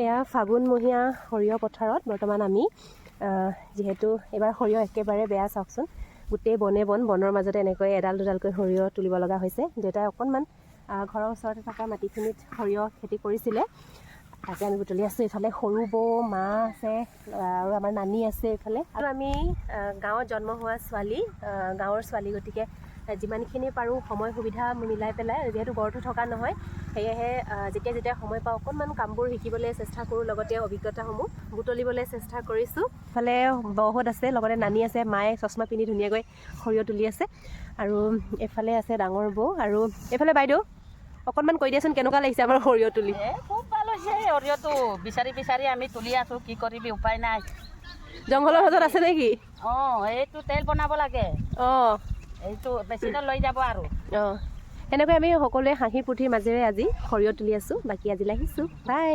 এয়া ফাগুনমহীয়া সৰিয়হ পথাৰত বৰ্তমান আমি। যিহেতু এইবাৰ সৰিয়হ একেবাৰে বেয়া, চাওকচোন, গোটেই বনে বন, বনৰ মাজতে এনেকৈ এডাল দুডালকৈ সৰিয়হ তুলিব লগা হৈছে। দেউতাই অকণমান ঘৰৰ ওচৰতে থকা মাটিখিনিত সৰিয়হ খেতি কৰিছিলে, তাকে আমি বুটলি আছোঁ। এইফালে সৰু বৌ, মা আছে আৰু আমাৰ নানী আছে এইফালে। আৰু আমি গাঁৱত জন্ম হোৱা ছোৱালী, গাঁৱৰ ছোৱালী, গতিকে যিমানখিনি পাৰোঁ সময় সুবিধা মিলাই পেলাই, যিহেতু ঘৰতো থকা নহয়, সেয়েহে যেতিয়া যেতিয়া সময় পাওঁ অকণমান কামবোৰ শিকিবলৈ চেষ্টা কৰোঁ, লগতে অভিজ্ঞতাসমূহ বুটলিবলৈ চেষ্টা কৰিছোঁ। ইফালে বৌহঁত আছে, লগতে নানী আছে, মায়ে চশমা পিন্ধি ধুনীয়াকৈ সৰিয়হ তুলি আছে আৰু এইফালে আছে ডাঙৰ বৌ আৰু এইফালে বাইদেউ। অকণমান কৈ দিয়াচোন, কেনেকুৱা লাগিছে আমাৰ সৰিয়হ তুলি? এ খুব ভাল হৈছে। সৰিয়হটো বিচাৰি বিচাৰি আমি তুলি আছো, কি কৰিবি, উপায় নাই। জংঘলৰ মাজত আছে নেকি? অঁ, এইটো তেল বনাব লাগে। এইটো মেচিনত লৈ যাব আৰু। অঁ, সেনেকৈ আমি সকলোৱে হাঁহি ফূৰ্তিৰ মাজেৰে আজি সৰিয়হ তুলি আছোঁ। বাকী আজিলৈ আহিছোঁ, বাই।